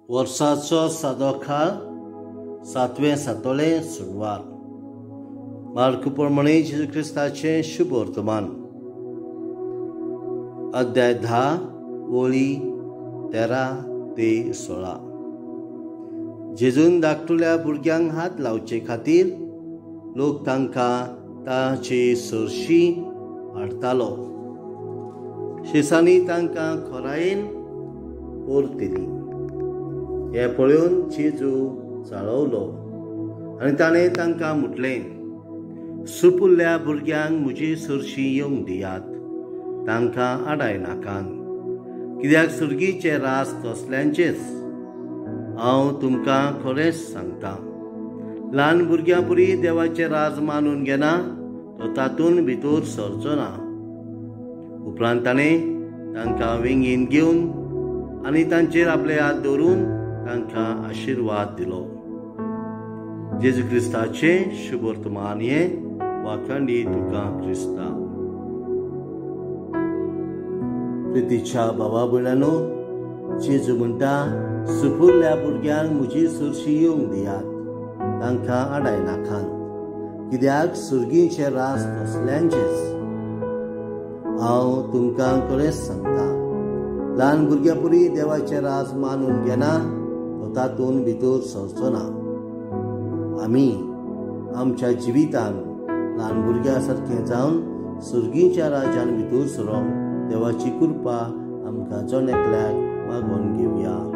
वर्साचो सादो खाळ सातवें सातोळें सुनवार. मार्क प्रमाणे जेजू क्रिस्ताचें शुभ वर्तमान, अध्याय 10 ओळी 13 ते 16. जेजून धाकटुल्या भुरग्यांक हात लावचे खातीर लोक तांकां ताचे सरशी हाडटालो. शिसांनी तांकां खोरायेन परतिली. हें पळोवन जेजू चाळवलो आनी ताणें तांकां म्हटलें, सुपुल्ल्या भुरग्यांक म्हजे सरशी येवंक दियात, तांकां आडाय नाकात, कित्याक सुर्गीचें रास तसल्यांचेच. हांव तुमकां खरेंच सांगता, ल्हान भुरग्यां पुरी देवाचें राज मानून घेना तो तातूंत भितर सरचो ना. उपरांत ताणें तांकां वेंगेन घेवन आनी तांचेर आपले हात दवरून तांकां आशिर्वाद दिलो. जेजू क्रिस्ताचें शुभ वर्तमान हें. वाखांडी तुका क्रिस्ता. प्रितीच्या बाबा भयणानो, जेजू म्हणटा, सुपुरल्या भुरग्यांक म्हजी सरशी येवंक दियात, तांकां आडाय नाकात, कित्याक सुर्गीचें रास तसल्यांचेच. हांव तुमकां खरेंच सांगता, ल्हान भुरग्यां पुरी देवाचें राज मानून घेना तो तातूंत भितर सरचो ना. आमी आमच्या जिवितान ल्हान भुरग्यां सारकें जावन सुर्गीच्या राजान भितर सरोंक देवाची कृपा आमकां जण एकल्याक मागून घेवया.